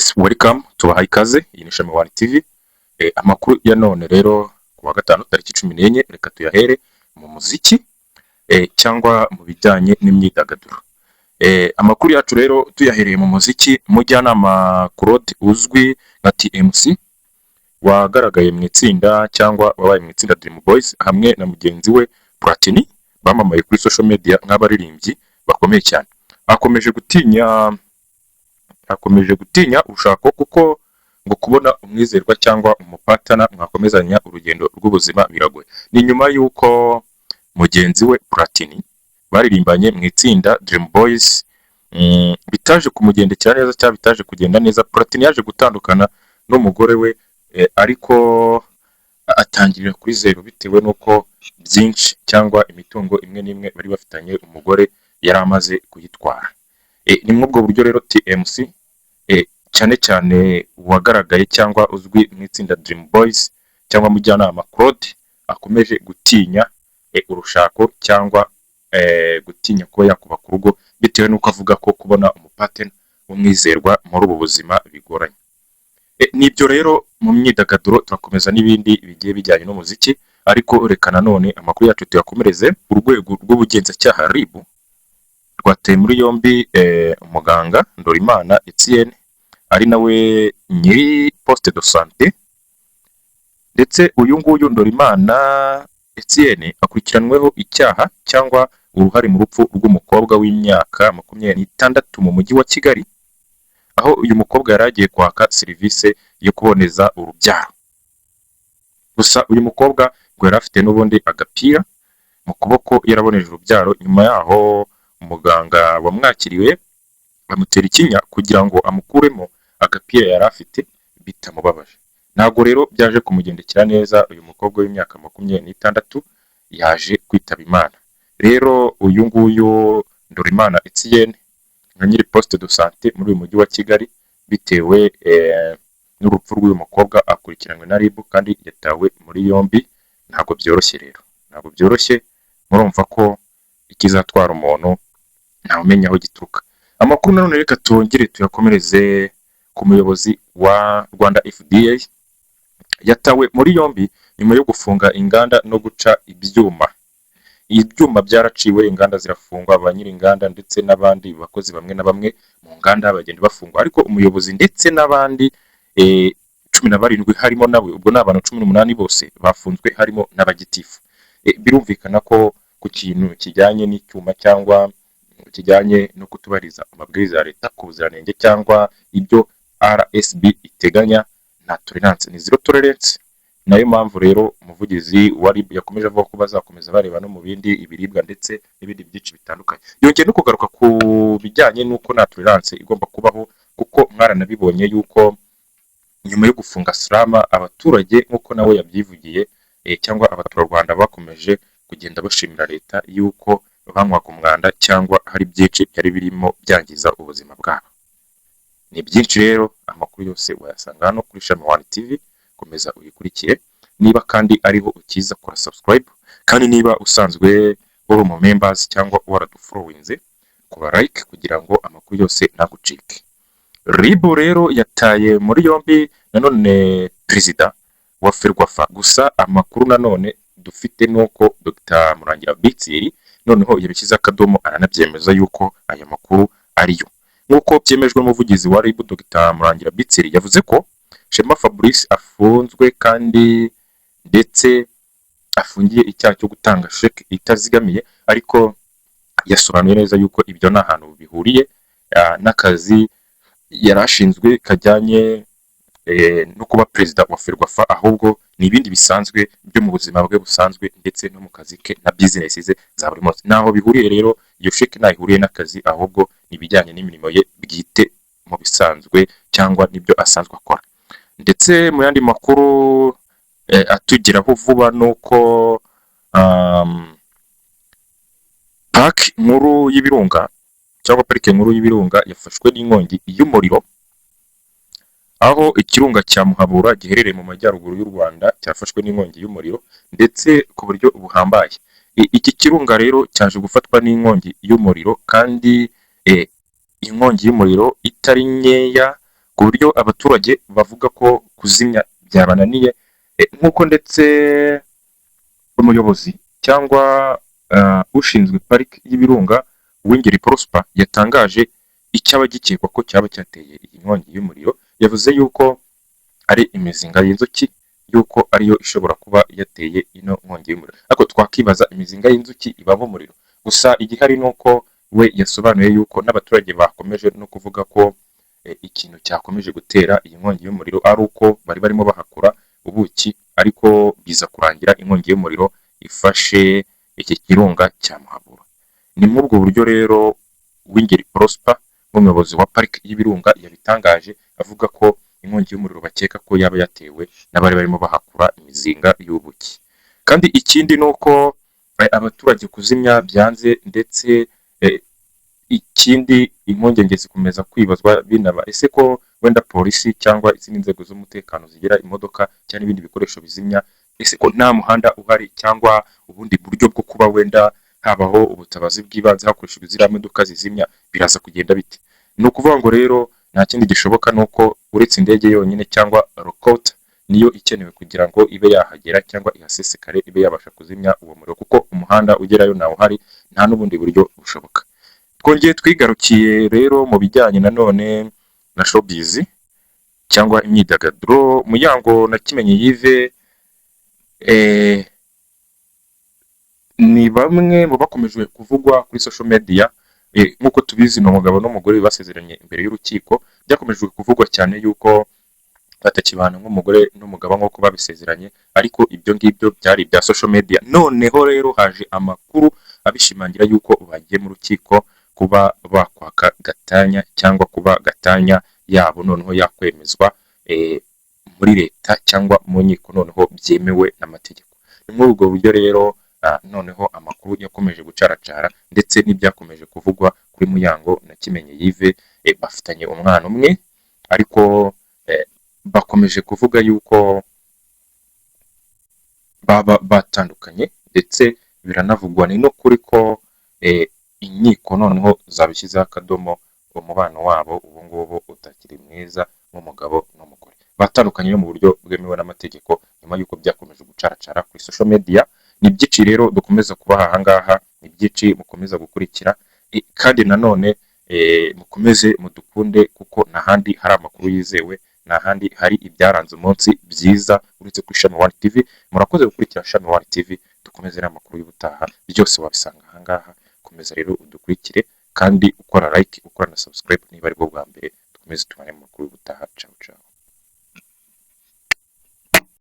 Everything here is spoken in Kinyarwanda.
Yes, welcome, tubahaye ikaze. Iyi ni Shami One TV. Amakuru ya none rero ku wa gatanu tariki 14, reka tuyahere mu muziki cyangwa mu bijyanye n'imyidagaduro. Amakuru yacu rero tuyahereye mu muziki, Mujyanama Claude uzwi nka TMC wagaragaye mu itsinda cyangwa wabaye mu itsinda Dream Boys hamwe na mugenzi we Platini, bamamaye kuri social media nk'abaririmbyi bakomeye cyane, akomeje gutinya urushako kuko ngo kubona umwizerwa cyangwa umupartner mwakomezanya urugendo rw'ubuzima biragoye. Ni nyuma y'uko mugenzi we Platini baririmbanye mu itsinda Dream Boys bitaje kumugendekera neza cyangwa bitaje kugenda neza. Platini yaje gutandukana n'umugore we, ariko atangirira kuri zero bitewe n'uko byinshi cyangwa imitungo imwe n'imwe bari bafitanye umugore yari amaze kuyitwara. Ni muri ubwo buryo rero TMC, cyane cyane uwagaragaye cyangwa uzwi mu itsinda Dream Boys cyangwa Mujyanama Claude, akomeje gutinya urushako cyangwa gutinya kuba yakubaka urugo bitewe n'uko avuga ko kubona umupartner w'umwizerwa muri ubu buzima bigoranye. Nibyo rero mu myidagaduro, turakomeza n'ibindi bigiye bijyanye n'umuziki, ariko reka nanone amakuru yacu tuyakomereze. Urwego rw'ubugenzacyaha RIB rwataye muri yombi umuganga Ndorimana Etienne, ari nawe nyiri poste de santé, ndetse uyu nguyu Ndorimana Etienne akurikiranweho icyaha cyangwa uruhare mu rupfu rw'umukobwa w'imyaka 26 mu mujyi wa Kigali, aho uyu mukobwa yari agiye kwaka serivisi yo kuboneza urubyaro. Gusa uyu mukobwa ngo yari afite n'ubundi agapira mu kuboko yaraboneje urubyaro. Nyuma yaho umuganga wamwakiriwe amutera ikinya kugira ngo amukuremo agapira yari afite bitamubabaje. Ntabwo rero byaje kumugendekera neza, uyu mukobwa w'imyaka 26 yaje kwitaba Imana. Rero uyu nguyu Ndorimana Etienne nka nyiri poste de santé muri uyu mujyi wa Kigali, bitewe n'urupfu rw'uyu mukobwa, akurikiranwe na RIB kandi yatawe muri yombi. Ntabwo byoroshye rero, ntabwo byoroshye. Murumva ko ikizatwara umuntu ntawumenya aho gituruka. Amakuru nanone reka tongere tuyakomereze ku muyobozi wa Rwanda FDA yatawe muri yombi nyuma yo gufunga inganda no guca ibyuma. Ibyuma byaraciwe, inganda zirafungwa, ba nyir'inganda ndetse n'abandi bakozi bamwe na bamwe mu nganda bagenda bafungwa, ariko umuyobozi ndetse n'abandi 17 harimo nawe, ubwo ni abantu 18 bose bafunzwe, harimo n'abagitifu. Birumvikana ko ku kintu kijyanye n'icyuma cyangwa kijyanye no kutubahiriza amabwiriza ya leta ku buziranenge cyangwa ibyo RSB iteganya, nta tolerance, ni zero tolerance. Nayo mpamvu rero umuvugizi wa RIB yakomeje avuga ko bazakomeza bareba no mu bindi ibiribwa ndetse n'ibindi byinshi bitandukanye. Yongeye no kugaruka ku bijyanye n'uko nta tolerance igomba kubaho, kuko mwaranabibonye yuko nyuma yo gufunga Salama, abaturage nk'uko nawe yabyivugiye, cyangwa abaturarwanda bakomeje kugenda bashimira leta yuko banywaga umwanda cyangwa hari byinshi byari birimo byangiza ubuzima bwabo. Ni byinshi rero, amakuru yose wayasanga hano kuri Shami One TV, komeza uyikurikire. Niba kandi ariho ukiza, kora subscribe, kandi niba usanzwe uri umu members cyangwa waradufollowinze, kora like kugira ngo amakuru yose ntagucike. RIB rero yataye muri yombi nanone perezida wa Ferwafa. Gusa amakuru nanone dufite nuko Dr Murangira Bitsiri noneho yabishyize akadomo, aranabyemeza yuko aya makuru ariyo. Nk'uko byemejwe n'umuvugizi wa RIB, Dr Murangira Bitsiri, yavuze ko Shema Fabrice afunzwe kandi ndetse afungiye icyaha cyo gutanga sheke itazigamiye, ariko yasobanuye neza yuko ibyo nta hantu bihuriye n'akazi yari ashinzwe kajyanye no kuba perezida wa Ferwafa, ahubwo ni ibindi bisanzwe byo mu buzima bwe busanzwe ndetse no mu kazi ke na business ze za buri munsi. Ntaho bihuriye rero, iyo sheke ntaho ihuriye n'akazi, ahubwo ni ibijyanye n'imirimo ye bwite mu bisanzwe cyangwa n'ibyo asanzwe akora. Ndetse mu yandi makuru atugeraho vuba ni uko pariki nkuru y'Ibirunga cyangwa parike nkuru y'Ibirunga yafashwe n'inkongi y'umuriro, aho ikirunga cya Muhabura giherereye mu majyaruguru y'u Rwanda cyafashwe n'inkongi y'umuriro ndetse ku buryo buhambaye. Iki kirunga rero cyaje gufatwa n'inkongi y'umuriro kandi inkongi y'umuriro itari nkeya, ku buryo ku buryo abaturage bavuga ko kuzimya byabananiye, nk'uko ndetse umuyobozi cyangwa ushinzwe pariki y'Ibirunga, Uwingeri Prosper, yatangaje icyaba gikekwa ko cyaba cyateye iyi nkongi y'umuriro. Yavuze yuko ari imizinga y'inzuki, yuko ariyo ishobora kuba yateye ino nkongi y'umuriro. Ariko twakibaza, imizinga y'inzuki ibamo umuriro? Gusa igihari ni uko we yasobanuye yuko n'abaturage bakomeje no kuvuga ko ikintu cyakomeje gutera iyi nkongi y'umuriro ari uko bari barimo bahakura ubuki, ariko biza kurangira inkongi y'umuriro ifashe iki kirunga cya Muhabura. Ni muri ubwo buryo rero Uwingeri Prosper, nk'umuyobozi wa pariki y'Ibirunga, yabitangaje avuga ko inkongi y'umuriro bakeka ko yaba yatewe n'abari barimo bahakura imizinga y'ubuki. Kandi ikindi ni uko abaturage kuzimya byanze, ndetse ikindi impungenge zikomeza kwibazwa binaba: ese ko wenda polisi cyangwa izindi nzego z'umutekano zigira imodoka cyangwa ibindi bikoresho bizimya, ese ko nta muhanda uhari cyangwa ubundi buryo bwo kuba wenda habaho ubutabazi bw'ibanze hakoreshejwe ziriya modoka zizimya, biraza kugenda bite? Ni ukuvuga ngo rero nta kindi gishoboka ni uko uretse indege yonyine cyangwa helicopter niyo ikenewe kugira ngo ibe yahagera cyangwa ihasesekare, ibe yabasha kuzimya uwo muriro, kuko umuhanda ugerayo ntawe uhari, nta n'ubundi buryo bushoboka. Twongeye twigarukiye rero mu bijyanye nanone na showbiz cyangwa imyidagaduro. Muyango na Kimenyi Yves ni bamwe mu bakomeje kuvugwa kuri social media. Nk'uko tubizi, ni umugabo n'umugore basezeranye imbere y'urukiko. Byakomeje kuvugwa cyane yuko batakibana nk'umugore n'umugabo nk'uko babisezeranye, ariko ibyo ngibyo byari ibya social media. Noneho rero haje amakuru abishimangira yuko bagiye mu rukiko kuba bakwaka gatanya, cyangwa kuba gatanya yabo noneho yakwemezwa muri leta cyangwa mu nkiko, noneho byemewe n'amategeko. Ni muri ubwo buryo rero noneho amakuru yakomeje gucaracara ndetse n'ibyakomeje kuvugwa kuri Muyango na Kimenyi Yves. Bafitanye umwana umwe, ariko bakomeje kuvuga yuko baba batandukanye, ndetse biranavugwa ni n'ukuri ko inkiko noneho zabishyizeho akadomo, umubano wabo ubu ngubu utakiri mwiza nk'umugabo n'umugore. Batandukanye mu buryo bwemewe n'amategeko nyuma y'uko byakomeje gucaracara kuri social media. Ni byinshi rero dukomeza kubaha aha ngaha, ni byinshi mukomeza gukurikira, kandi nanone mukomeze mudukunde, kuko nta handi hari amakuru yizewe, nta handi hari ibyaranze umunsi byiza uretse kuri Shami One TV. Murakoze gukurikira Shami One TV. Dukomeze n'amakuru y'ubutaha, byose wabisanga aha ngaha. Komeza rero udukurikire kandi ukora like, ukora na subscribe niba aribwo bwa mbere. Dukomeze tubane mu makuru y'ubutaha.